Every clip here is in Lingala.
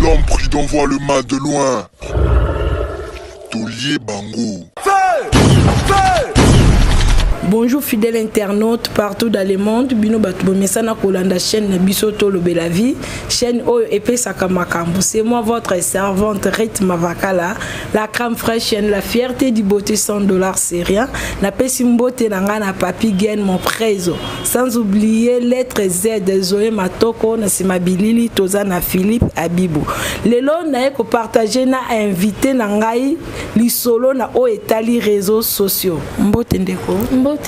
L'homme prudent voit le mal de loin. Taulier Bango. Bonjour fidèles internautes partout dans le monde, bino bato bomesana kolanda chaîne na biso tolobela vie, chaîne oyo epesaka makambo. C'est moi votre servante Rite Mavakala, la crème fraîche chaîne, la fierté du beauté 100 $ c'est rien. Napesi mbote na nga na Papi Gen mon préso. Sans oublier lettre Z Zoé Matoko na sima bilili toza na Philippe Abibu. Lelo naye ko partager na invité na ngai lisolo na oyo etali réseaux sociaux. Mbote ndeko. Mbote.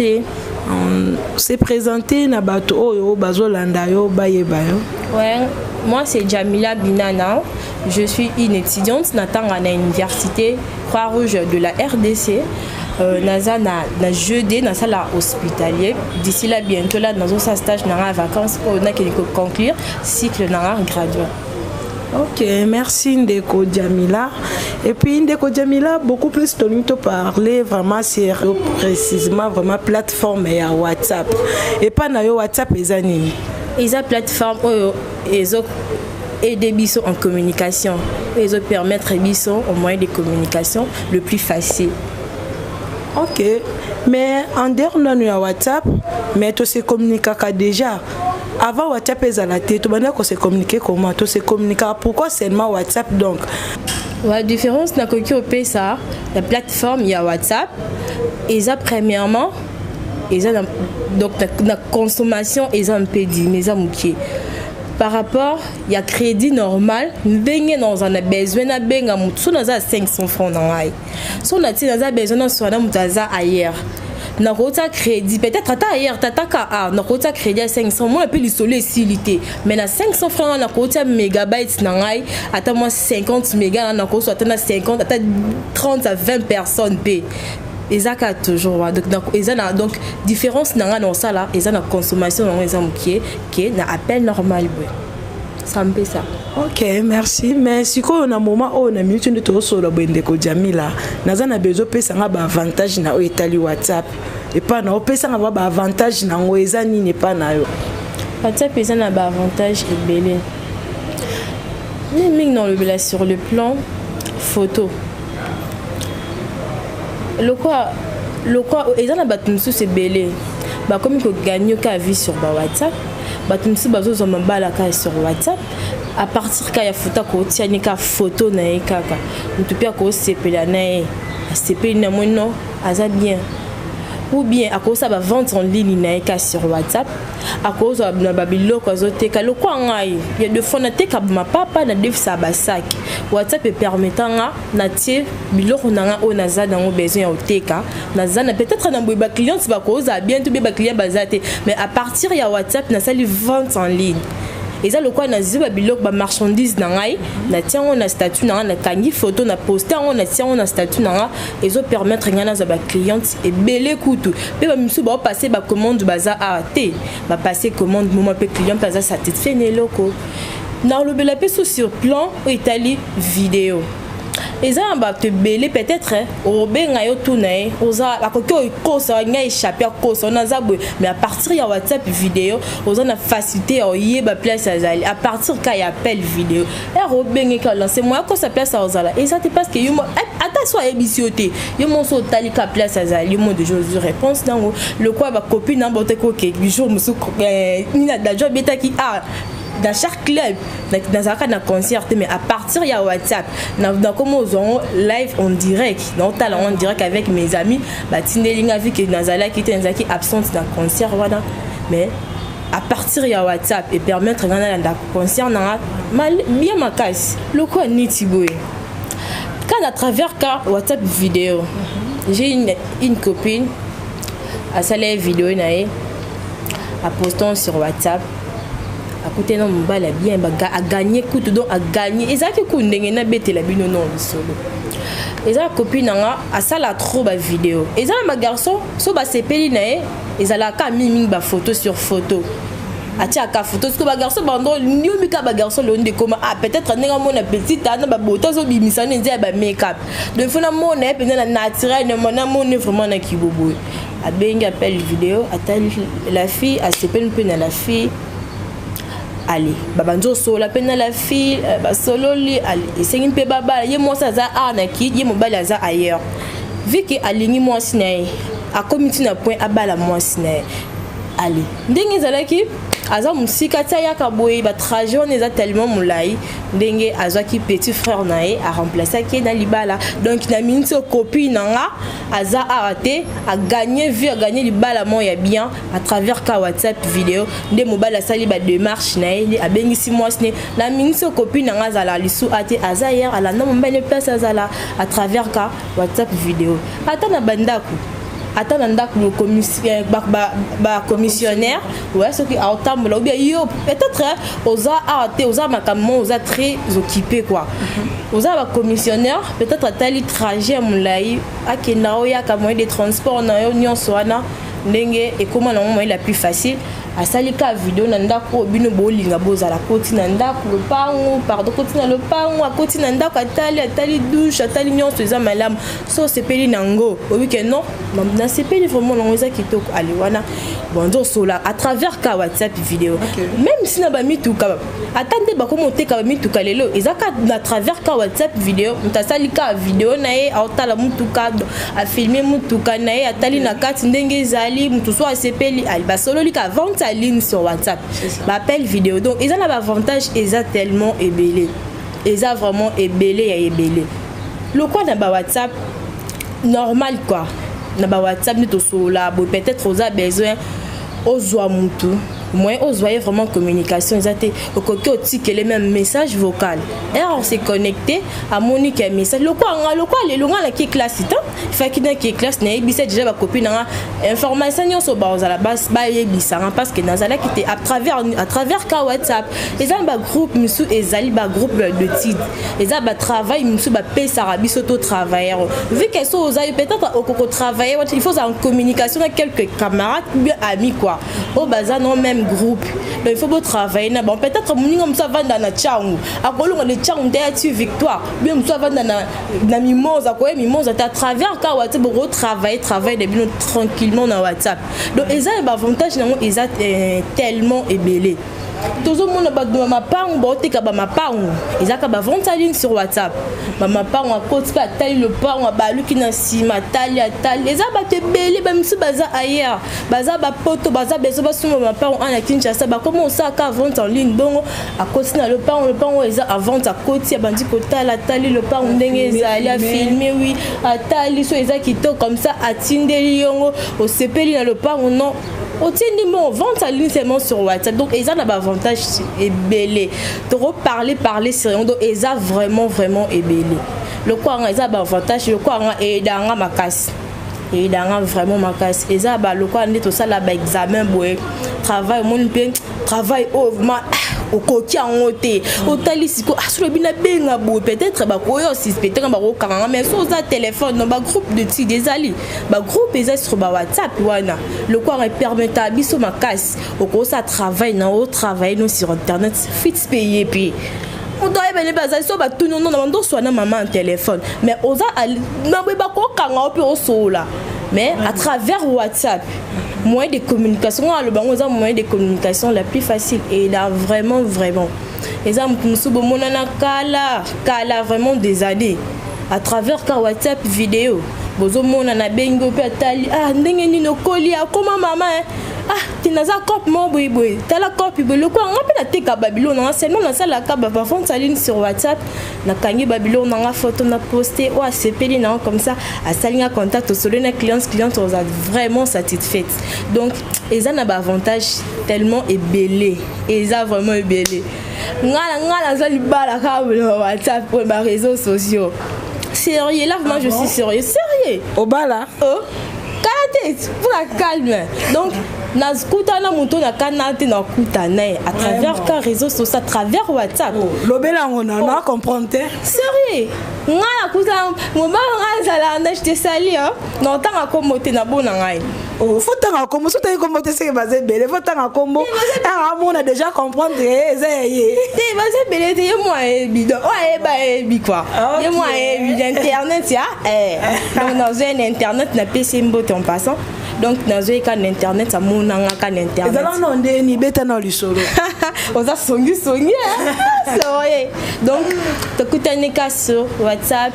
On s'est présenté na bato oyo bazolanda yo bayeba yo. Ouais, moi c'est Jamila Binana. Je suis une étudiante natanga na université Croix-Rouge de la RDC. Naza na jeudi na salle hospitalier. D'ici là bientôt là dans un stage na vacances on a qu'il conclure cycle na graduat. Ok, merci Ndeko Jamila. Et puis Ndeko Jamila, beaucoup plus tolingi parler vraiment sur précisément vraiment plateforme ya WhatsApp. Et pas na yo WhatsApp eza nini? Eza plateforme oyo ezo aider biso en communication, ezo permettre biso au moyen de communication le plus facile. Ok, mais en dehors nanu ya WhatsApp, mais to se communiquaka déjà. Avant WhatsApp ezala te, to banda ko se communiquer comment? To se communiquer pourquoi seulement WhatsApp donc? Ouais, différence na koki opesa la plateforme ya WhatsApp eza premièrement eza na, donc na consommation eza un peu diminué, eza mokie par rapport ya crédit normal. Ndenge naza na besoin nabenga motu, so naza 500 francs na ngai, so natie naza besoin naswana na moto aza ailleurs, nakotia crédit peut-être ata ailleurs tataka a nakotia crédit ya 500, mona mpe lisolo esili te, mais na 500 francs wana nakotia mégabytes na ngai, ata mwa 50 méga na nakozwa ata na 50, ata 30 à 20 personnes mpe eza kaka toujours wana. Donc eza na, donc différence na ngai na kosala eza na consommation nango eza mokie ke na appel normal boye, ça mpe ça. Ok, merci. Mais sikoyo na moment oyo na minute nde tozosolola boye, ndeko Jamila, naza na besoin opesanga baavantage na oyo etali WhatsApp. Epa na opesanga ba baavantage nango eza nini epa na yo? WhatsApp eza na baavantage ebele mingi. Nalobela sur le plan photo, lokwa eza na bato mosusu ebele bakomi kogagner ka vie sur ba WhatsApp. Bato mosusu bazozwa mabala kaka sur WhatsApp, à partir ka ya photo, akotiani ka photo na ye kaka, motu mpe akosepela na ye, asepeli na moi non aza bien, ou bien akosala bavente en ligne na ye ka sur WhatsApp, akozwa na babiloko azoteka. Lokwa ngai ya deux fois nateka mapapa, nadefisa basaki, WhatsApp epermettre nga natie biloko na nga oyo naza nango besoin ya koteka. Naza na peut-être na boye bacliente bakozala bien to bien baclient baza te, mais à partir ya WhatsApp nasali vente en ligne. Eza lokola nazwi babiloko, bamarchandise na ngai, natia yango na statut na ngai, nakangi photo, na poste yango, natia yango na statut na ngai, ezopermettre ngai nazwa bacliente ebele. Kutu mpe bamisusu baopasser bacommande, baza awa te, bapasse commande moma mpe client mpe aza satisfait na eloko. Nalobela mpe so sur plan oyo etali video, eza na bato ebele peut-être obenga yo, tuna ye oza, akoki okosa ngai, échappe, akosa naza boye, mais à partir ya WhatsApp vidéo oza na facilité ya oyeba place azali. À partir ka ya appel vidéo ere obenge ka lance moya akosa place azala eza te, parce que yo ata so ayebisi yo te, yo moso otali ka place azali, yo mo déjà ozwi réponse nango. Lokwa bacopine na baotaki oke jour mosusu nina dajo abetaki ah dans chaque club nazalaka na concert te, mais à partir ya WhatsApp nakoma ozwa yango live en direct, naotala yango en direct avec mes amis. Batindeli nga vu que nazalaki te, nazalaki absente na concert wana, mais à partir ya WhatsApp epermettre nga nalanda concert nanga bien makasi. Lokola neti boye quand à travers ka WhatsApp vidéo, j'ai une copine asala vidéo na ye, apostant sur WhatsApp, akutani na mobali ya bien, agagner kutu, donc agagner ezalaki ku ndenge nabetela bino no lisolo. Eza copine na nga, asala trop bavideo. Eza na bagarçon so basepeli na ye, ezalaka mingimingi bafoto sur photo, atiaka photo. Siko bagarçon bando niomi kaka bagarçon lelo nde ekoma ah peut-être ndenge amona petite ana baboto azobimisa nde nzela ya bamakeup, donc faut namona ye mpenza na naturel, namoni vraiment na kiboboye. Abengi appel vidéo, atali la fille, asepeli mpe na la fille. Ale babandi osolola mpe na la fille, basololi, esengi mpe babala. Ye mwasi aza awa na ki, ye mobali aza ailleurs. Vu que alingi mwasi na ye, akomi ntina point abala mwasi na ye. Ale ndenge ezalaki, aza mosika ti ayaka boye, batrajet wana eza tellement molai, ndenge azwaki petit frère na ye, aremplaçaki ye na libala. Donc na miniti oyo, copine na nga aza awa te, agagné vie, agagné libala moko ya bien à travers ka WhatsApp vidéo. Nde mobali asali badémarche na ye, abengisi mwasi ne. Na miniti oyo, copine na nga azala lisu a te, aza hier, alanda mobali place azala à travers ka WhatsApp vidéo. Ata na bandako, ata na ndako, bacommissionnaire, ouais, soki aotambola ou bien yo peut-être oza awa te, oza makambo moko, oza très occupé quoi, oza bacommissionnaire, peut-être atali trajet ya molai akenda, oyaka, moyen de transport na yo nyonso wana, ndenge ekóma nango moyen la plus facile, asali ka vidéo na ndako oyo bino bolinga bozala. Akoti na ndako, lopango, pardon, akoti na lopango, akoti na ndako, atali, atali douche, atali nyonso eza malamu. So osepeli nango, oyebi ke non, nasepeli vraiment nango, eza kitoko. Ale wana bon, osola à travers ka WhatsApp vidéo. Même si na bamituka, ata nde bakoma oteka bamituka lelo, eza ka na travers ka WhatsApp vidéo. Moto asali ka vidéo na ye, aotala mutuka, afilme mutuka na ye, atali na kati ndenge ezali, motu so asepeli, basololi ka vente en ligne sur WhatsApp, baappel vidéo. Donc eza na baavantage, eza tellement ebele, eza vraiment ebele ya ebele. Lokwa na bawhatsapp normal quoi, na bawhatsapp nde tosolola boye, peut-être oza besoin ozwa mutu, moyen ozwa ye vraiment communication eza te, okoki otikele même message vocal. Ere on s'est connecté, amoni ke message lokwa nga, lokwa lelo nga naki classe te, ifaki naki classe, nayebisa déjà bacopine nanga information nyonso, bazala bayebisanga parce que nazalaki te. À travers ka WhatsApp, eza na bagroupe mosusu, ezali bagroupe d'étude, eza batravail mosusu bapesaka biso to travailleur. Vu que so ozali peut-être okoko travailler, il faut en communication na quelques camarades ou bien amis quoi, oyo baza no même groupe. Donc il faut botravailler na bon, peut-être moninga mosusu avanda na Ntiango, akolonga de Ntiango te ati Victoire, bien mosusu avanda na Mimosa, akoya Mimosa te. À travers ka WhatsApp, bokotravailler travail na bino tranquillement na WhatsApp. Donc eza na baavantage nango, eza tellement ebele. Tozomona bato bamapangu baoteka bamapangu, ezaka bavente en ligne sur WhatsApp. Bamapangu, akoti mpe atali lopangu, abaluki na nsima, atali, atali. Eza bato ebele, bamisusu baza ailleurs, baza bapoto, baza beso basomba mapangu ana Kinshasa, bakoma osalaka vente en ligne. Bongo akoti na lopango, lopango eza en vente, akoti, abandi kotala, atali lopango ndenge ezali, afilme, oui, atali so eza kitoko comme ça, atindeli yongo, osepeli na lopango, non, otindi mo vente en ligne seulement sur WhatsApp. Donc eza na baavantage ebele, tokoparler parler sur yango. Donc eza vraiment vraiment ebele. Lokola eza baavantage, lokola eyedanga makasi, eyedanga vraiment makasi. Eza balokola nde tosala baexamen boye, travail, omoni mpe travail oyo vraiment okoki yango te, otali sikoyo asolobi nabenga boye, peut-être bakoyo osuspecte nga, bakokanga nga. Mais so oza téléphone no, bagroupe d'étude ezali, bagroupe eza sur bawhatsapp wana, lokola epermetaka biso makasi, okosala travail na otravaille no sur internet, fit paye. Mpe moto ayebani mpe azali so batuni no na bandoswa na mama en téléphone, mais oza na boye, bakokanga yo mpe osola. Mais à travers WhatsApp, moyen de communication nga aloba yango eza moyen de communication la plus facile. Et là vraiment vraiment eza motu mosusu bomonana kala kala, vraiment des années, à travers ka WhatsApp vidéo bozomonana, abengi mpe, atali, ah, ndenge nini okoli, akoma mama, ah, te, naza cope moko boye boye, tala cope boye. Lokola nga mpe nateka babiloko nanga, seulement nasalaka bavente en ligne sur WhatsApp, nakangi babiloko nanga photo, na poste, oyo asepeli nango comme ça, asali nga contact, osolo na cliente, cliente oza vraiment satisfaite. Donc eza na baavantage tellement ebele, eza vraiment ebele. Nga naza libala kaka na WhatsApp, baréseaux sociaux. Sérieux, là vraiment, ah, je suis sérieux, sérieux. Obala? Oh, kala te, mpona calme. Donc nakutana moto nakana te, nakutana ye à travers ka réseau social, à travers WhatsApp. Lobela yango na na comprendre te. Sérieux, nga nakutana mobali nga azala na, je te sali na otanga kombo te, nabona ngai. Faut tanga kombo, so tangi kombo te, seke baza ebele. Faut tanga kombo, amona déjà comprendre eza ya ye. Te, baza ebele te, ye mo ayebi. Donc oyo ayeba ayebi quoi, ye mo ayebi internet ya. Donc nazwa na internet, napesi ye mbote en passant. Donc nazwaki kaka na internet, amonanga kaka na internet. Ezalaka na ndeni beta na lisolo. Oza songisongi, sérieux. Donc tokutani ka sur WhatsApp,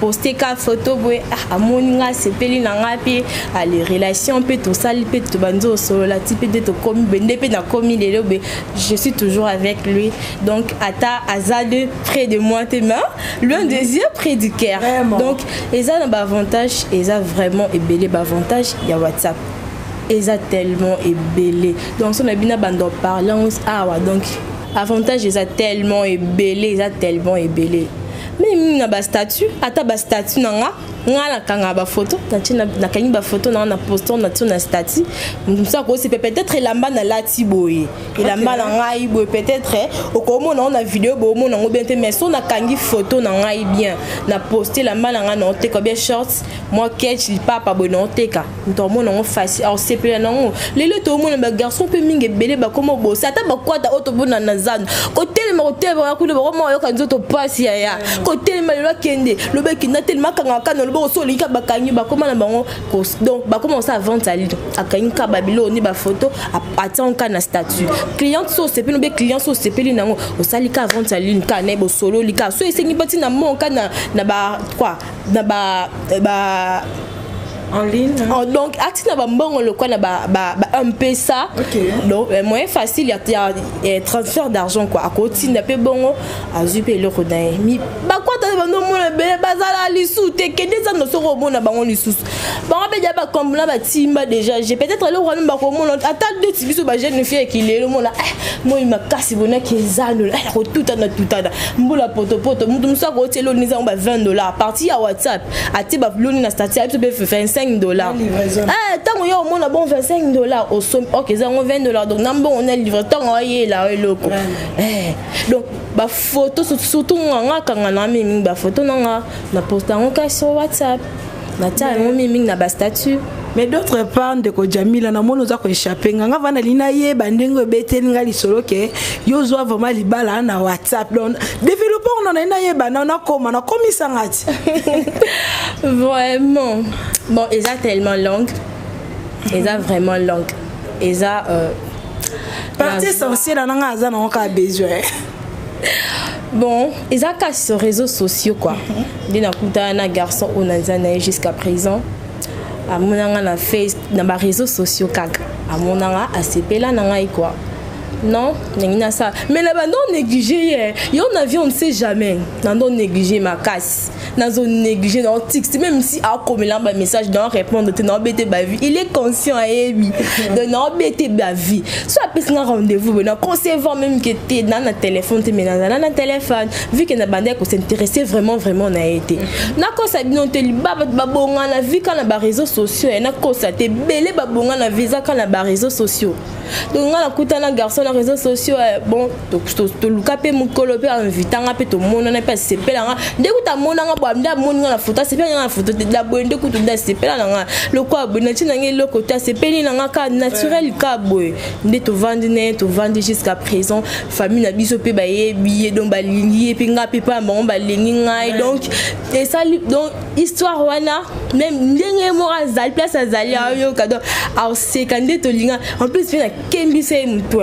poste ka photo boye. Ah, amoni nga, asepeli na nga mpe. Ale, relation mpe tosali mpe, tobandi osolola ti mpe nde tokomi boye, nde mpe nakomi lelo boye, je suis toujours avec lui. Donc ata aza de près de moi te, mais loin des yeux, près du cœur. Vraiment. Donc eza na baavantage, eza vraiment ebele. Baavantage ya WhatsApp eza tellement ebele. Donc so na bino bando parlant awa, donc avantage eza tellement ebele, eza tellement ebele. Même na bastatut, ata bastatut na nga, nga nakanga bafoto, natie, nakangi bafoto na nga, na poste, natie na statut. Mosu akosi peut-être elamba nalati boye, elamba na ngai boye, peut-être okomona ngo na video boye, omona yango bien te. Mais so nakangi photo na ngai bien, na poste elamba na ngai, naoteka bien short mwa ketch, lipapa boye, naoteka, moto amona yango facile, aosepela nango. Lelo toomona bagarçon mpe mingi ebele bakoma obosa, ata bakwata oyo tobona na zando, kotelema kotelema kuna, bakoma oyoka nzoto pasi yaya kotelema. Lelo akende lobi, akende atelema, akangaka na loboko so olingi ka bakangi, bakoma na bango. Donc bakoma kosala vente en ligne, akangi ka babiloko ni bafoto, atia ka na statut. Cliente so osepeli obe, client so osepeli nango, osali ka vente en ligne ka na ye, bosololi ka so esengi mpe na mbongo ka na ba quoi, na ba en ligne. Oh, donc ati na bambongo lokwa na ba M-Pesa. Donc moyen facile ya transfert d'argent quoi, akotinda mpe bongo, azwi mpe eloko na ye. Mi bakwata bando omona ebele bazala lisusu te. Kende eza soki omona bango lisusu, bango mpe dia bakombola, batimba déjà. Je peut-être eloko wana bakomona ata ndeti biso bajeune fille ekilelo omona moi makasi bonaki ezano kotutana tutana mbula potopoto. Mutu mosu akotia eloni ezango ba 20 $, partir ya WhatsApp, atie baloni na statut ya biso mpe 25 $. Ntango yo omona bon 25 $ osomi, ok, eza yango 20 $. Donc na mbongo na livre, ntango oyela eloko. Donc bafoto surtout, nga akanga na mingi bafoto nanga, na poste yango kaka sur WhatsApp, natia yango mingi na bastatut. Mais d'autre part, ndeko Jamila, namoni oza koéchappe nga. Nga vanda lina yeba ndenge obeteli nga lisolo ke yo ozwa vraiment libala na WhatsApp. Donc développe ono, nayi nayeba na nakoma nakomisanga ti. Vraiment, bon, eza tellement longue, eza vraiment longue, eza Partie essentielle nanga aza nango kaka besoin. Bon, eza kaka sur réseaux sociaux quoi nde nakutana na garçon oyo naza na ye jusqu'à présent. Amonanga na face, na baréseaux sociaux kaka, amonanga, asepela na ngai quoi. Non, ndenge nasala, mais na bando néglige ye yo na vie, on ne sait jamais. Nando néglige makasi, nazo néglige na texte, même si akomela bamessage, na répondre te, na obete bavie. Il est conscient, ayebi. Donc na obete bavie, so apesi nga rendez-vous boye, na concevoir même ke te na téléphone te, mais nazala na téléphone vu que na bandaki kos'intéresser vraiment vraiment na ye te. Nakosa bino te, liba bato babonga na vie kaka na baréseaux sociaux ye, nakosa te, ebele babonga na vie eza kaka na baréseaux sociaux. Donc nga nakutana garçon na réseaux sociaux. Bon, toluka mpe mokolo mpe invitanga mpe, tomonana mpe, asepelanga nde kuta amonanga bo, nde amoni nga na foto, asepeli nga na foto te la boye, nde kutu nde asepela na nga lokwa boye, natie nanga eloko te, asepeli na nga ka naturel ka boye, nde tovandi na ye, tovandi jusqu'à présent. Famille na biso mpe bayebi ye, donc balingi ye mpe, nga mpe mpa bango balingi ngai. Donc esali, donc histoire wana, même ndenge moko azali place azali, ayoka, donc aoseka nde tolinga. En plus mpe nakembisa ye motu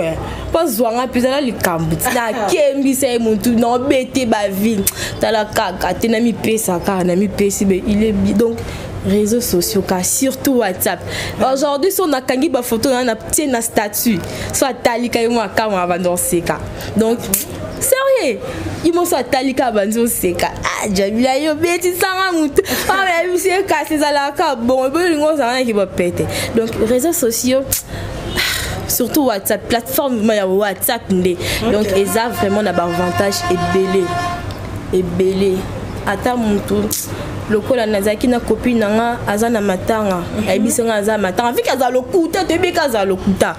mpo azwanga mpenza na likambo ti nakembisa ye motu, naobete bavie, tala kaka te, namipesa kaka, namipesi be il est donc réseaux sociaux ka, surtout WhatsApp. Aujourd'hui so nakangi bafoto na natie na statut, so atalika ye mo akamwa, abandi oseka. Donc sérieux, ye moso atalika, abandi oseka: "Ah, Jamila, yo betisanga motu ayebisi ye." Kasi ezalaka bon, ebolingo ozala naki bapete. Donc réseaux sociaux, surtout WhatsApp, plateforme ya WhatsApp nde. Donc eza vraiment na baavantage ebele ebele. Ata motu lokola nazalaki na copine na nga, aza na matanga, ayebisi nga aza matanga, fiki aza lokuta, toyebi aza lokuta.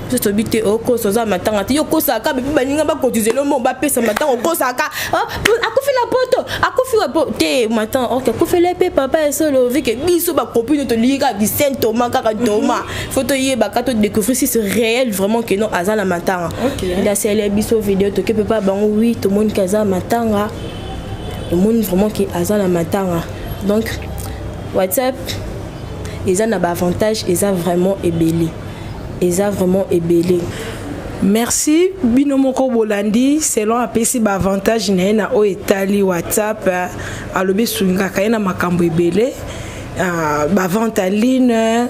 Biso toyebi te, okosa, oza matanga te, yo okosaka mpe baninga bakotizela mo bapesa matanga, okosaka akufi na poto, akufi wa po te matanga. Ok, akufeli mpe papa esolo vike. Biso bacopine tolingi kaka bisaint Thomas, kaka Thomas, faut toyebaka, todécouvrir si c'est réel vraiment que non, aza na matanga. Nde asele biso video, toke mpe pa bango, oui, tomoni ke aza na matanga, tomoni vraiment ke aza na matanga. Donc WhatsApp Eza na baavantage, eza vraiment ebele, eza vraiment ebele. Merci. Bino moko bolandi, selon apesi baavantage na ye na oyo etali WhatsApp. Alobi esungaka ye na makambo ebele, bavente en ligne,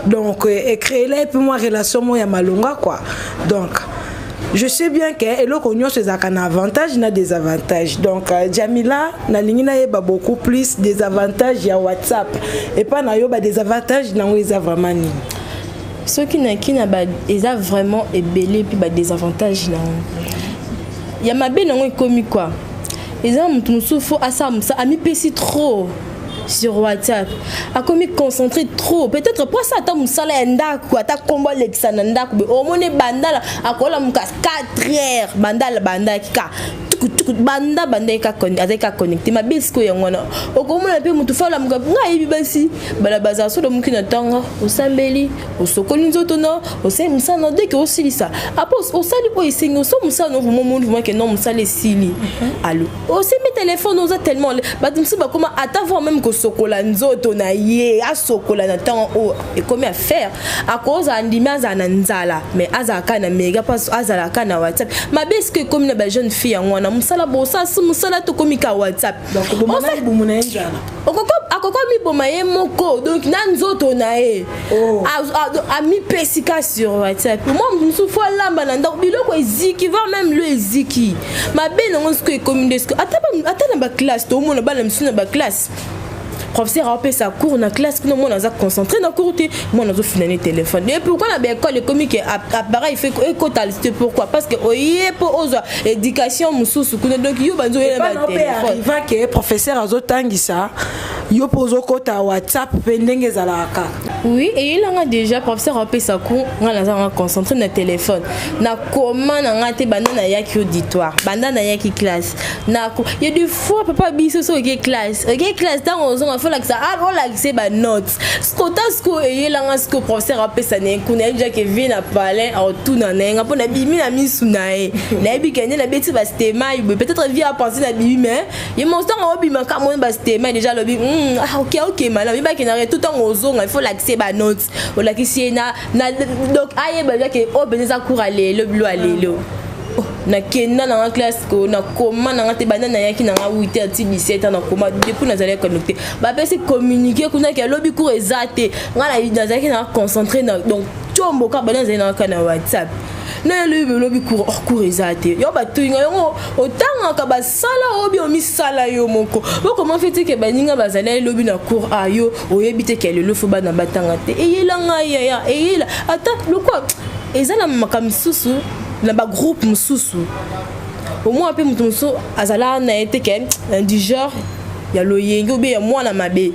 donc ecréela ye mpe mwa relation moko ya malonga quoi. Donc je sais bien que eloko nyonso ezalaka na avantage na désavantage. Donc Jamila, nalingi nayeba beaucoup plus désavantage ya WhatsApp. Epa na yo, badésavantage nango eza vraiment nini? Soki naki na ba, eza vraiment ebele. Mpe badésavantage nango ya mabe nango ekomi quoi? Eza motu mosusu fo asala mosala, amipesi trop sur WhatsApp, akomi concentré trop. Peut-être po asala ata mosala ya ndako, ata nkombo alekisa na ndako, be omoni bandala akolamuka 4 heures, bandala bandaki ka tukutuku, banda bandaki azalaki ka connecté. Mabe sikoyo yango wana. Okomona mpe motu fo alamuka. Ngai ayebi basi bala bazala so olamuki na ntongo, osambeli, osokoli nzoto na osali mosala na deke, osilisa apo osali oyo esengi, oso mosala no vraiment, omoni vraiment ke non, mosala esili. Alo osimbi telefone, oza tellement, bato mosusu bakóma ata voir même kosokola nzoto na ye, asokola na ntango oyo ekomi affaire. Akozala ndimi azala na nzala, mais azala kaka na mega mpo azala kaka na WhatsApp. Mabe esiko ekomi na bajeune fille yango wana. Mosala bosala si mosala, tokomi ka WhatsApp. Akoko miboma ye moko, donc na nzoto na ye. Oh. Amipesi ka sur WhatsApp. Mwa mosusu fo alamba na ndako, biloko eziki, voire même lo eziki. Mabe nango siko ekomi nde siko ata na baclasse, toomona bana misusu na baclasse, professeur aopesa cours na classe kuna, mwana aza concentré na cours te, mwana azofina ne téléphone. Et pourquoi na baécole ekomi ke appareil fait ekota te? Pourquoi? Parce que oye mpo ozwa éducation mosusu kuna, donc yo banzi oyela batéléphone. Arriva ke professeur azotangisa yo, mpo ozokota WhatsApp mpe ndenge ezalaka kaka. Oui, eyelanga déjà, professeur apesa cours, nga nazanga concentré na téléphone, nakoma na nga te. Banda nayaki auditoire, banda nayaki classe, ya des fois papa biso so oke classe, oke classe, ntango ozonga fo olakisa, olakise banote. Kota siko eyelanga siko, professeur apesa na ye kuna, yebi jake vie na palin, aotuna na ye nga mpo nabimi na misu na ye, nayebi ke nde nabeti bastema boye. Peut-être vie apense nabimi, mais ye mo ntango obimaka, moni bastema déjà, alobi: "Ah, ok, ok, malamu." Yebaki na retour, ntango ozonga, il faut olakise banote, olakisi ye na donc ayeba ke oyo mpenza eza cours alelo, bilo alelo. Oh, nakenda nanga classe ko nakoma nanga te. Banda nayaki nanga 8 heures ti 17 heures, nakoma depuis nazalaki connecté. Bapesi communiqué kuna ke alobi cours eza te. Ngai nazalaki nanga concentré na, donc tiombo kaka banda nazali nanga kaka na WhatsApp. Nayelobi belobi cours, oh, cours eza te. Yo batoyinga yango, otangaka basala oyo bi omisala yo moko. Bokoma fe te ke baninga bazali elobi na cours a yo oyebi te ke lelo fo bana batanga te. Eyela ngai yaya, eyela ata lokwa eza na makambo mosusu na bagroupe mosusu. Omona mpe moto mosusu azala na ye te ke du genre ya loyenge obe ya mwana mabe.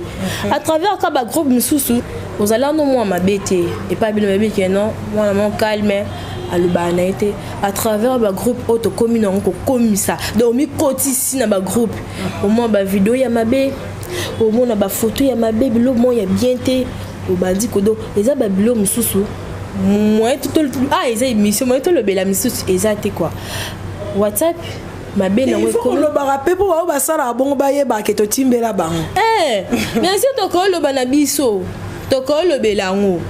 À travers ka bagroupe mosusu, ozala no mwana mabe te, epai bino bayebi ke non, mwana mo calme, alobaka na ye te. À travers bagroupe oyo tokómi nango kokomisa, donc omikotisi na bagroupe, omona bavideo ya mabe, omona bafoto ya mabe, biloko moko ya bien te, obandi kodo. Eza babilo mosusu moyen, ah, eza émission moyen tolobela misusu eza te quoi. WhatsApp, mabe nango Il faut kolobaka mpe mpo bao basalaka bongo bayebaka totimbela bango. Eh, bien sûr, tokoloba na biso, tokolobela yango,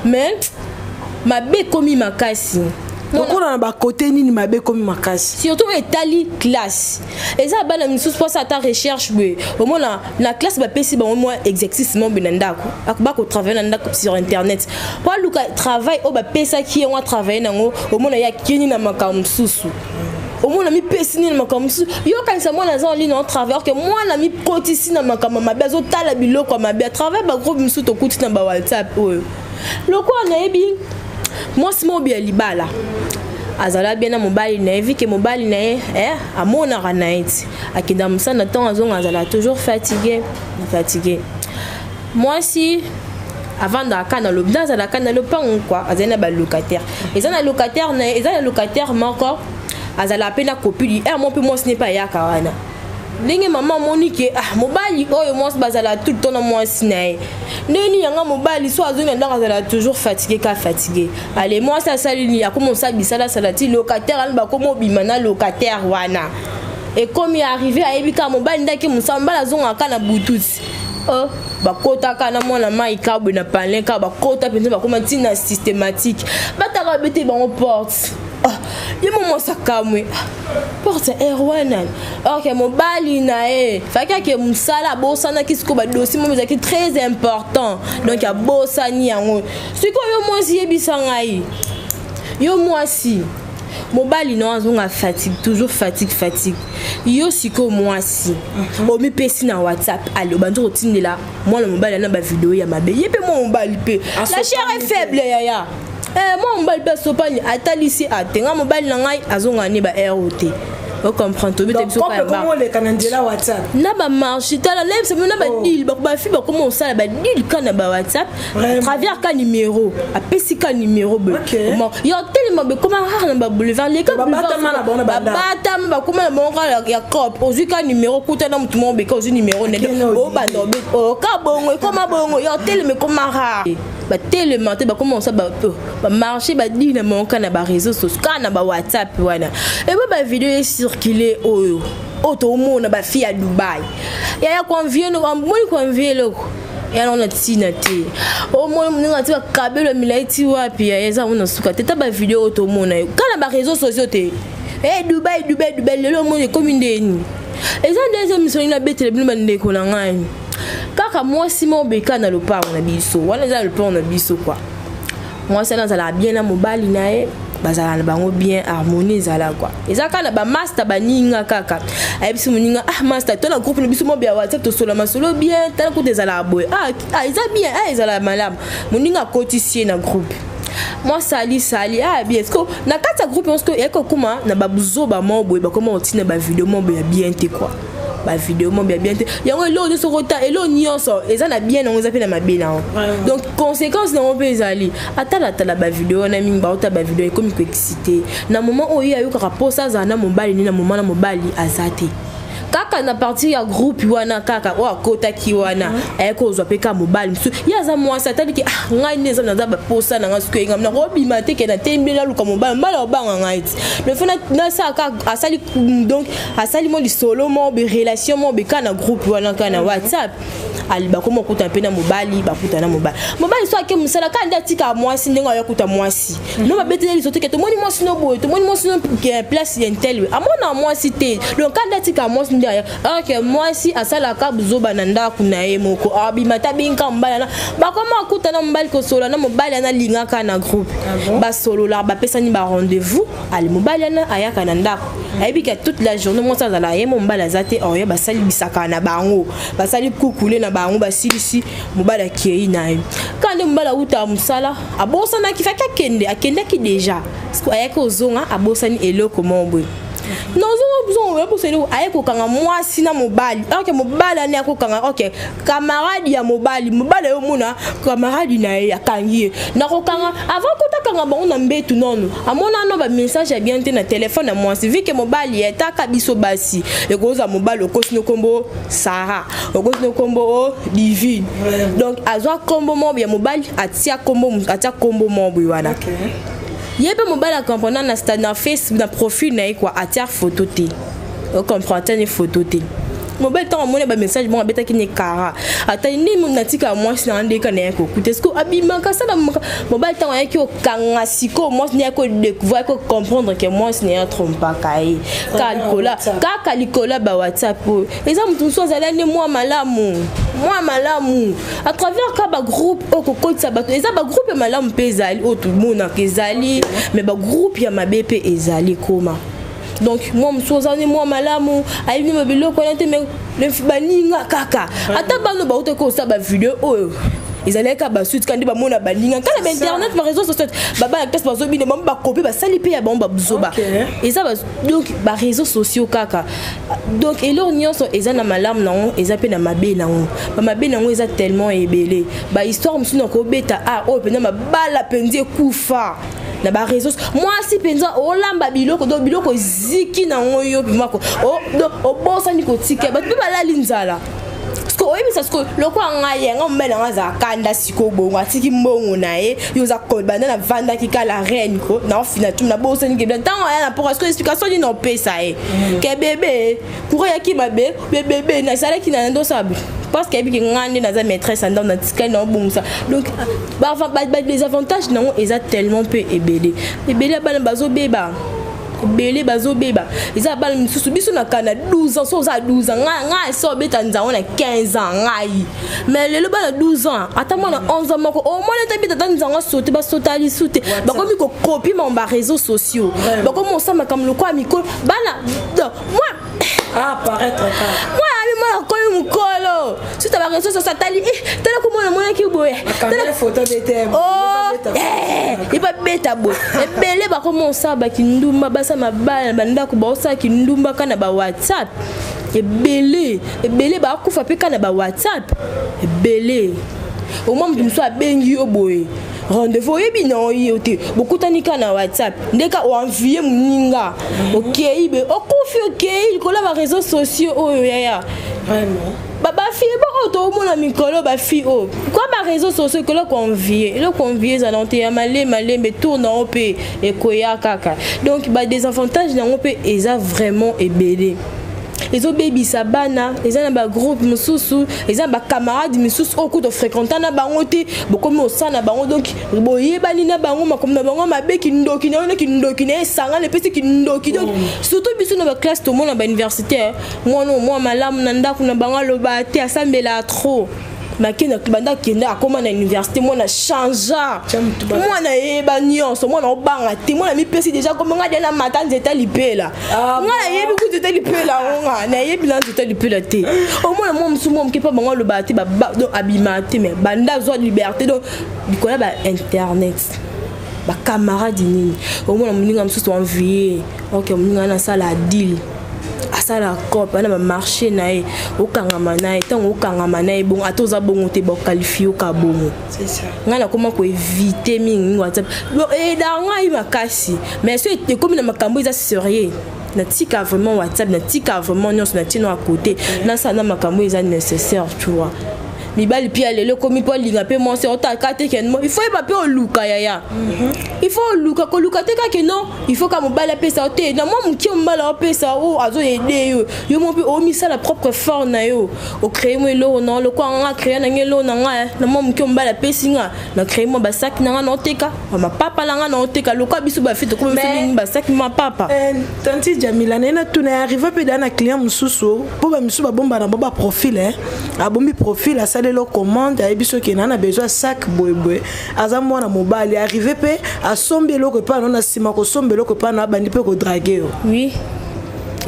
mais mabe ekomi makasi. Lokola na bakote nini mabe ekomi makasi? Surtout etali classe. Eza bana misusu mposa ata recherche boye, omona na classe bapesi bango mwa exercice mo boye na ndako, bakotravaille na ndako sur internet po aluka travail oyo bapesaki yango, atravaille nango. Omona ye akeni na makambo mosusu, omona mipesi nini na makambo mosusu. Yokanisa mwana aza en ligne en travers ke mwana mikotisi na makambo mabe, azotala biloko ya mabe à travers bagroupe mosusu tokuti na bawhatsapp oyo. Lokola nayebi mwasi moko ya libala, azala bien na mobali na ye, vi ke mobali na ye amonaka na ye ti akenda mosala, na ntango azonga azala toujours fatigué na fatigué. Mwasi avandaka kaka na lobi, azalaka na lopango kua, azali na balocataire. Eza na locataire na ye, eza na locataire moko azala mpe na copine ere mo mpe mwasi ne mpe ayaka wana. Ndenge mama amoni ke ah, mobali oyo mwasi bazala tout le temps na mwasi na ye, ndenge nini yanga mobali so azongi na ndako azala toujours fatigué, ka fatigué. Ale mwasi asali nini? Akoma osala bisala, asala ti locataire wana bakoma obima na locataire wana. Ekomi arrivé, ayebi kaka mobali ndaki mosala, mobali azongaka na butu ti Oh, bakotaka na mwana mai kabwe na palin kaka bakota mpenza, bakoma ntina systématique, bataka babete bango porte. Oh, ye mo mwasi akamwe, porte ya air wana. Ok, mobali na ye faki ake mosala, abosanaki sikoyo badossier moko ezalaki très important, donc abosani yango. Sikoyo yo mwasi, yebisa ngai, yo mwasi, mobali no azonga fatigue, toujours fatigue, fatigue. Yo sikoyo mwasi, omipesi na WhatsApp, ale obandi kotindela mwana mobali na bavideo ya mabe. Ye mpe mwa mobali mpe, la chair est faible, yaya. Eh, mwa mobali mpe asopani, atalisi atenga mobali na ngai azonga ne ba air te. Ocomprendre? Tobi te biso. Oleka na nzela WhatsApp. Na bamarché, tala, nayebisa bino, na badeal, bafi bakoma kosala badeal ka na bawhatsapp, travers ka numéro, apesi ka numéro boye yo telema, bekoma rare na baboulevard, leka babatama, bakoma na bango kaka ya cop. Ozwi ka numéro, kuta na motu moko beka, ozwi numéro nde obanda oka bongo, ekoma bongo, yo telema, ekoma rare, batelema te, bakoma kosala bamarché, badeal na bango kaka na baréseau sociaux, kaka na bawhatsapp wana. Ebo bavideo ecircule oyo, oyo tomona bafille ya Dubai, yaya, koenvie, moni koenvie eloko ya nango na ntina te. Omoni moninga ati bakabelo milai ti wapi, yaya, eza yango na suka te. Ta bavideo oyo tomona yo kaka na baréseau sociaux te, e Dubai, Dubai, Dubai, lelo omoni ekomi ndeni. Eza nde eza misolo nabetela bino, bandeko na ngai. Kaka mwasi moko beka na lopango na biso wana, eza na lopango na biso kua. Mwasi wana azalaka bien na mobali na ye, bazala na bango bien, harmonie ezala kua. Eza kaka na bamaster, baninga kaka, ayebisi moninga: "Ah master, to na groupe na biso mobe ya WhatsApp, tosola masolo bien, tala kuta ezalaka boye. Ah, ah, eza bien, ah, ezalaka malamu." Moninga akotisi ye na groupe. Mwa sali sali, ah bien, siko na kati ya groupe yango, siko eyaki kokóma na babuzoba moko boye, bakóma kotina bavideo moko boye ya bien te kua, bavideo moko ya bien te. Yango eloko nyonso kota, eloko nyonso eza na bien nango, eza mpe na mabe nango, donc conséquence nango mpe ezali. Atalatala bavideo wana mingi, baota bavideo, ekomi koexcite na moment oyo ye ayokaka mposa azala na mobali nde na moment na mobali aza te. Kaka na partir ya groupe wana kaka oyo akotaki wana, aye kozwa mpe kaka mobali mosusu. Ye aza mwasi, ataliki: "Ah, ngai nde eza naza baposa na ngai, soki eyingami nakobima te, ke natembi, naluka mobali, mobali obanga ngai ti mais fo nasala kaka." Asali, donc asali mo lisolo mo be, relation mo be kaka na groupe wana, kaka na WhatsApp. Ali bakoma okuta mpe na mobali, bakuta na mobali. Mobali so ake mosala, kaka nde atikaka mwasi ndenge aya kuta mwasi no, babeteli liso te ke tomoni mwasi no boye, tomoni mwasi no place ya ntel, amona mwasi te. Donc kaka nde atikaka mwasi nde aya ok, mwasi asalaka buzoba na ndako na ye moko, abima te, abinka mobali ana, bakoma akuta na mobali, kosola na mobali ana, alingaka na groupe, basolola, bapesani ba rendez-vous. Ali mobali ana ayaka na ndako, ayebi ke toute la journée mwasi azala ye mo, mobali aza te. Oyo basali bisaka na bango, basali kukule na bango, basilisi, mobali akei na ye. Kaka nde mobali awutaka mosala, abosanaki, faki akende, akendaki déjà, ayaki kozonga, abosani eloko moko boye. Nozonga, abosani eloko, aye kokanga mwasi na mobali. Ok, mobali ani akokanga, ok, camarade ya mobali, mobali ayomona camarade na ye, akangi ye nakokanga. Avant kotakanga bango na mbetu, nono amona no bamessage ya bien te na telefone ya mwasi. Vu que mobali etaka biso basi, ekozwa mobali, okosi no kombo Sara, okosi no kombo o Divine, donc azwa kombo moko ya mobali, atia kombo, atia kombo moko boye wana. Ye mpe mobali acomprendre na stade, na Facebook, na profil na ye kua, atia photo te, ocomprendre, atia ne photo te. Mobali ntango amoni bamessage bongo, abetaki ne kara, atali nde natika mwasi na ndeka na ye kokuta ceque abimaka asala. Mobali ntango ayaki kokanga sikoyo mwasi nde ayaki kodécouvrir, ayaki kocomprendre ke mwasi na ye atrompaka ye kaka likolo ya bawhatsapp. Oyo eza motu mosusu azali nde mwa malamu, mwa malamu à travers ka bagroupe oyo kokotisa bato. Eza bagroupe ya malamu mpe ezali oyo tomonaka ezali, mais bagroupe ya mabe mpe ezali koma. Donc mwa mosusu aza nde mwa malamu, ayebi nde biloko wana te, mais baninga kaka, ata bano bautaki kosala bavideo oyo ezalaki kaka basuite, kaka nde bamona baninga kaka na bainternet, baréseau social, babana classe bazobina, bango bakope, basali mpe ya bango babuzoba. Eza donc baréseau sociaux kaka. Donc eloko nyonso eza na malamu nango, eza mpe na mabe nango. Bamabe nango eza tellement ebele. Bahistoire mosusu na kobeta a oyo mpenza mabala mpenza ekufa na baréseau. Mwasi mpenza olamba biloko, donc biloko eziki nango, yo mpemako obosani kotika, bato mpe balali nzala parce que Sikoyo oyebisa sikoyo lokola ngai ye nga mobali nanga azala kanda sikoyo bongo atiki mbongo na ye, yo oza banda navandaki ka la reine ko naofina tumi nabosani kebla ntango aya na poko sikoyo explication nini opesa ye mm. Ke bebe courant eyaki mabe bebebe nazalaki na ndosala parce que ayebiki ngai nde naza maîtresse ya ndako natikali na obongisa. Donc les avantages nango eza tellement mpe ebele ebele ya bana bazobeba, ebele bazobeba. Eza bana misusu biso na kana 12 ans, so oza 12 ans, ngai ngai so obeta nzango na 15 ans ngai. Mais lelo bana 12 ans, ata mwana 11 ans moko omona ete beta ata nzango asote, basota lisu te, bakomi kokopi ma baréseaux sociaux, bakomi osala makambo lokola mikolo bana moi. Apparaître. Mwana abi mwana akomi mokolo suta baréseaux sociaux, atali tala komona monaki boye ye babeta boye. Ebele bakoma osala bakindumba, basala mabala na bandako, baosala kindumba ka na bawhatsapp. Ebele ebele bakufa mpe ka na bawhatsapp. Ebele omwa moto mosusu abengi yo boye rendez-vous, oyebi na oyo te, bokutani ka na WhatsApp, nde ka oenvie moninga, okei be okufi, okei likolo ya baréseaux sociaux oyo yaya. Bafille bo oyo toomona mikolo, bafille oyo kwa baréseaux sociaux, eloko envie, eloko envie ezala te ya malembe malembe, tour na yo mpe ekoya kaka. Donc badésavantage nango mpe eza vraiment ebele, ezobebisa bana. Eza na bagroupe mosusu, eza na bacamarade misusu oyo kuta ofréquenta na bango te, bokomi osala na bango, donc boyebani na bango, makambo na bango mabe, kindoki na yo na kindoki na ye esangana, epesi kindoki. Donc surtout biso na baclasse, tomona bauniversitaire, mwana oyo mwa malamu na ndako na bango, aloba te, asambela trop, makende banda akende akóma na université, mwana changea, mwana eyeba nyonso, mwana obanga te, mwana mipesi déjà komi nga de na mata nzete lipela. Nga nayebi ku nzete lipela yango, nga nayebi na nzete lipela te. Omona mwa mosu mwa moke mpa bango aloba te, donc abima te, mais banda azwa liberté, donc likolo ya bainternet, bacamarade nini, omona moninga mosusu envie, ok, moninga wana asala deal, asala cope ana bamarché na ye, okangama na ye. Ntango okangama na ye bongo, ata oza bongo te, baqualifie oka bongo. Ngai nakoma koéviter mingi WhatsApp, eda ngai makasi, mais so ekomi na makambo eza sérieux, natika vraiment WhatsApp, natika vraiment nyonso, natina à côté, nasala na makambo eza nécessaire, tu vois. Mibali mpe ya lelo ekomi mpo alinga mpe mwasi otaka te ke il faut yeba mpe oluka yaya, il faut oluka, koluka te kake non, il faut ka mobali apesa yo te. Na mwa mokie mobali aopesa oyo azoyede yo, yo mo mpe omisala propre fort na yo, ocréer mo eloko na lokwa. Nga créer na nga eloko na nga na mwa mokie mobali apesi nga, na créer mwa basaki na nga, na oteka mapapa na nga, na oteka lokwa. Biso bafille tokoma biso mingi basaki mapapa. Tanti Jamila, naye natuna, arrive mpe daa na client mosusu mpo bamisusu babomba na bo baprofil, abombi profil, asaleli commande, ayebi soki na na besoin sac boyeboye, aza mwana mobali, arrive mpe asombi eloko epai no, na nsima kosomba eloko epai no, abandi mpe kodraguer yo. Oui.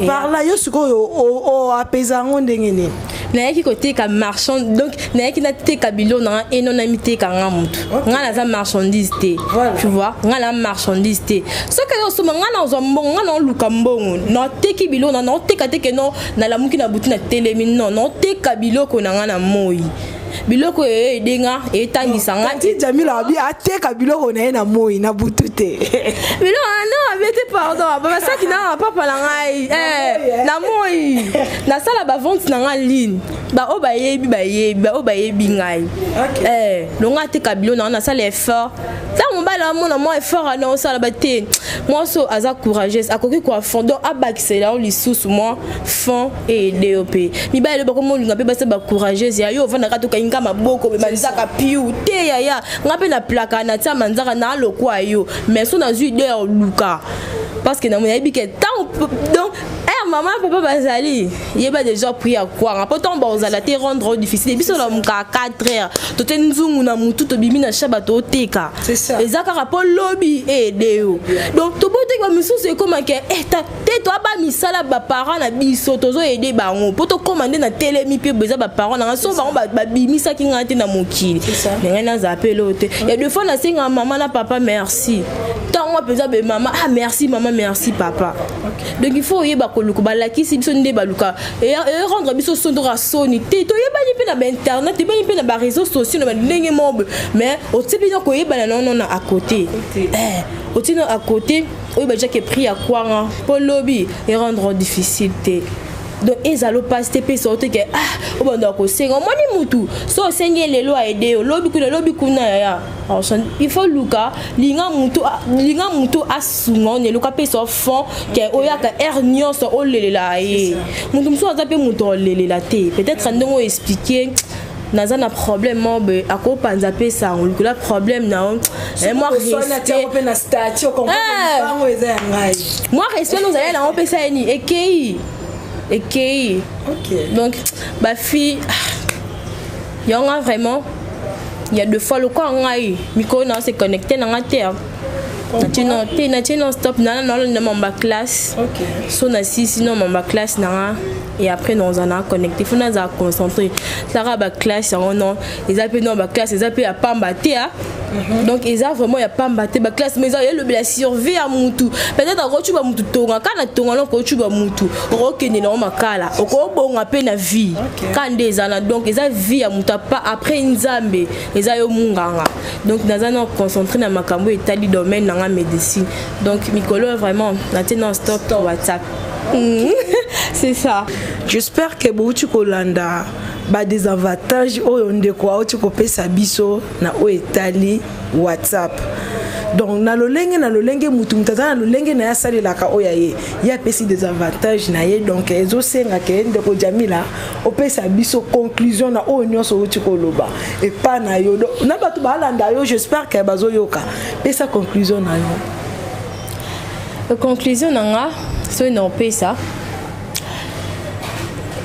Par là yo sikoyo apesa yango ndenge nini? Nayaki koteka marchand, donc nayaki nateka biloko na nga eno, namiteka nga motu, nga naza marchandise te, tu vois, nga na marchandise te. Soki ayo osomba, nga nazwa mbongo, nga naoluka mbongo, nateki biloko na naoteka te ke no nalamuki na butu natelemi, non, naoteka biloko na nga na moi, biloko oyo edenga etangisa nga. Tanti Jamila abi ateka biloko na ye na moi, na butu te. Biloko non, abe te, pardon, basaki na papa na ngai na moi, nasala bavente na nga ligne, baoyo bayebi bayebi, baoyo bayebi ngai longo ateka biloko na nga, nasala effort. Ntango mobali amona mwa effort ana osala bate, mwasi oyo aza courageuse, akoki koafond, donc abakisela yo lisusu mwa fond eede yo mpe. Mibali lelo bakoma olinga mpe basi bacourageuse ya yo ovandaka tokangi maboko manzaka piu te yaya. Nga mpe na plaka natia manzaka na alokwa yo, mais so nazwi idée ya oluka, parce que nayebi ke ntango donc mama papa bazali yeba déjà prix ya kwanga, mpo ntango bazala te rendre difficile. Biso na moka 4 heures tote nzungu na mutu, tobimi na shaba, toteka, eza kaka mpo lobi eede yo. Donc toboteki bamisusu ekomake te, toaba misala baparent na biso, tozoyede bango mpo tokóma nde na telemi mpe eza baparent na nga, so bango babimisaki ngai te na mokili, me ngai nazala mpe eloko te. Ya deux fois nasengaka mama na papa merci, ntango mpenza be mama, ah merci mama, merci papa. Donc il faut oyeba koluka, balakisi biso nde baluka erendre biso soni, toka soni te. Toyebani mpe na bainternet, toyebani mpe na baréseaux sociaux na bandenge moko, mais otie mpenza koyebana nono na à côté, otie no à côté, oyeba déjà ke prix ya kwanga mpo lobi erendre difficile te. Donc ezala opasi te epesa yo te ke ah obandaka kosenga. Omoni mutu so osengi ye lelo aide yo, lobi kuna, lobi kuna, yaya. Il faut luka linga mutu, linga mutu asunga yo na eloko, apesa yo fond ke oyaka heure nyonso olelela ye. Mutu mosusu aza mpe moto olelela te, peut-être ndenge oyo expliquer naza na problème moko boye, akopanza mpe sango likolo ya problème na yo. Mwa respect na statut eza ya ngai. Mwa respect nozali nango mpesa ye nini, ekei ekei. Donc bafille yango vraiment, il y a deux fois lokwa ngai mikolo na se connecté na nga te, natie no te, natie non stop na nalanda mamba classe. So nasisi no mamba classe na nga et après naza na connecté, faut nazala concentré talaka baclasse yango. Non, eza mpe non, baclasse eza mpe ya pamba te. A donc eza vraiment ya pamba te baclasse, mais eza elobela survie ya mutu. Peut-être akocuba mutu tonga kaka na tonga, no okocuba mutu, okokende nango makala, okobonga mpe na vie kaka nde eza na. Donc eza vie ya mutu apa après Nzambe eza yo munganga. Donc naza na concentré na makambo etali domaine nanga médecine. Donc mikolo vraiment natie non stop WhatsApp. C'est ça. J'espère que bouti kolanda badésavantage oyo ndeko auti kopesa biso na oyo etali WhatsApp. Donc na lolenge mutu aza na lolenge na ye asalelaka oyo ya ye, ye apesi désavantage na ye. Donc ezosenga ke ndeko Jamila opesa biso conclusion na oyo nyonso outi koloba epa na yo na bato balanda yo. J'espère ke bazoyoka. Pesa conclusion na yo. Conclusion na nga soki na opesa,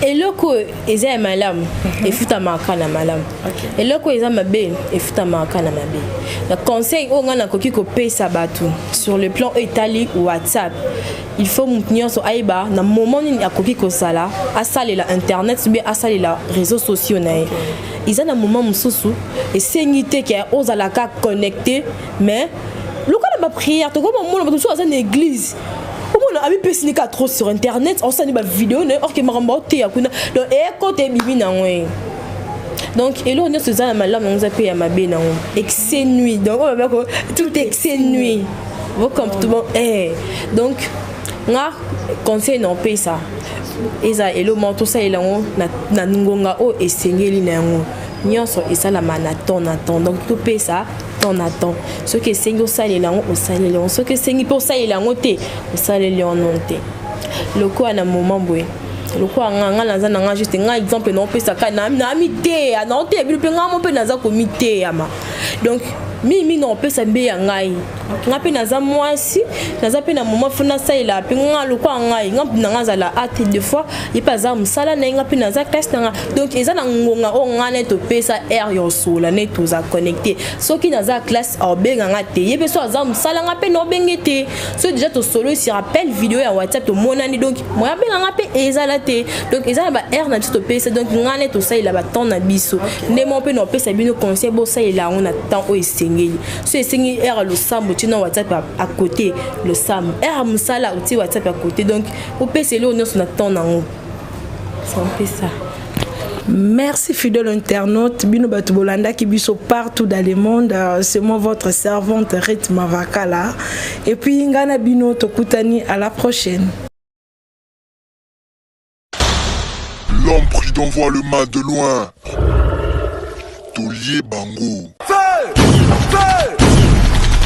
eloko eza ya malamu efutamaka na malamu, eloko eza mabe efutamaka na mabe. Na conseil oyo ngai nakoki kopesa bato sur le plan oyo etali WhatsApp, il faut motu nyonso ayeba na moment nini akoki kosala, asalela internet ou bien asalela réseaux sociaux na ye. Eza na moment mosusu esengi te ke ozalaka connecté, mais lokola baprière tokoma mona bato mosusu aza na église, omona amipesi nika trop sur internet, osani bavideo na ye, or ke makambo aoteya kuna. Donc ekota ebimi nango ye. Donc eloko nyonso eza na malamu yango, eza mpe ya mabe nango. Excès nuit, donc oyo babako tout excès nuit bon. Donc nga conseil na opesa eza eloko moko tosalela yango na ngonga oyo esengeli na yango. Nyonso esalama na temps na temps. Donc topesa temps na temps. Soki esengi osalela yango, osaleli yango. Soki esengi mpe osalela yango te, osaleli yango te. Lokola na moment boye, lokola nga naza na nga juste nga exemple na opesaka na miteya na oteya bino mpe nga mo mpe naza komiteyama. Donc mingimingi na opesa mbe ya ngai, nga mpe naza mwasi, naza mpe na moment faut nasalela mpe nga. Lokola ngai, nga na nga azala ate deux fois, ye mpe aza mosala na ye, nga mpe naza classe na nga. Donc eza na ngonga oyo nga ne topesa heure ya osola ne toza connecté. Soki naza classe, aobenga nga te. Ye mpe so aza mosala, nga mpe naobenge te. So déjà tosolo sur appel vidéo ya WhatsApp, tomonani. Donc moya abenga nga mpe ezala te. Donc eza na baheure na biso topesa. Donc nga ne tosalela batemps na biso nde mo mpe na opesa bino conseil, bosalela yango na temps oyo esengeli. So esengi heure ya losambo, tina WhatsApp à côté losambo, heure ya mosala, otie WhatsApp à côté. Donc opesa eloko nyonso na temps nango, c'est un peu ça. Merci fidèle internaute, bino bato bolandaki biso partout dans le monde. C'est moi votre servante Rite Mavakala. Et puis ngana bino tokutani à la prochaine. L'homme prudent voit le mal de loin. Taulier Bango. Feu! Feu!